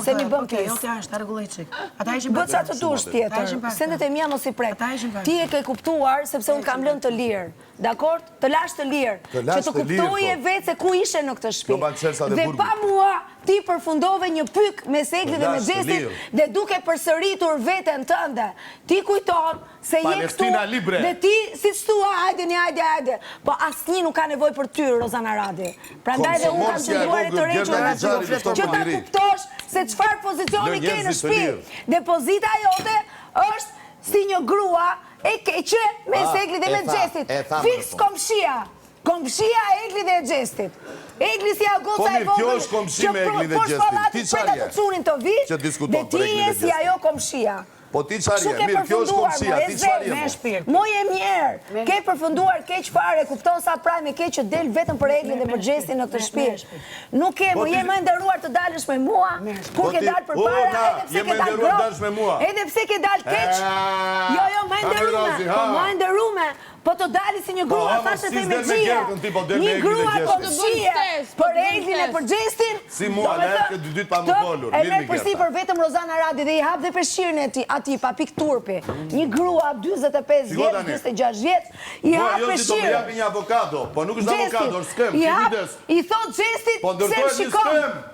Se m'i bën pis. Jotja është, ta rregulloj çik. Ata ishin Bë ça të dush tjetër. Sendet e mia mos i prek. Ti e ke kuptuar sepse unë të kam lënë të lirë. Dakord? Të lashë të lirë. Që të kuptoje po. vetë se ku ishe në këtë shtëpi. Dhe pa mua ti përfundove një pykë mes Eglit dhe me Xhestit dhe duke përsëritur veten tënde. Ti kujton Se je këtu dhe ti siç thua hajdeni hajde hajde po asnjë nuk ka nevojë për ty Rozana Radi. Prandaj dhe unë kam qëndruar e tërhequr nga ty që ta kuptosh se çfarë pozicioni ke në shtëpi. Dhe pozita jote është si një grua e keqe mes ah, Eglit dhe me Xhestit. Fiks komshia. Komshia e Eglit dhe e Xhestit. Egli si ajo goca po e vogël që poshtë pallatit pret atë çunin të vijë dhe ti je si ajo komshia. Po ti çfarë je? Mirë, kjo është komshia, ti çfarë je mo? Moj e mjerë, ke përfunduar keq fare, kupton sa prajme ke që del vetëm për Eglin dhe për Xhestin në këtë shtëpi. Nuk ke, mo je më e nderuar të dalësh me mua, kur po ke dalë përpara, edhe pse ke dalë gropë, edhe pse ke dalë keq. Jo, jo, më e nderume, po më e nderume, Po të dali si një po, grua thashethemexhie, po një grua komshie për Eglin e për Xhestin, Si mua, le të dy ditë pa më folur, e merr përsipër vetëm Rozana Radi dhe i hap dhe peshqirin e tij, atij pa pikë turpi. Një grua 45 vjeç, 46 vjeç, i hap peshqirin. Jo, si do më japi një avokado, po nuk është avokado, është skemë, ki kujdes. I thot Xhestit, po pse më shikon.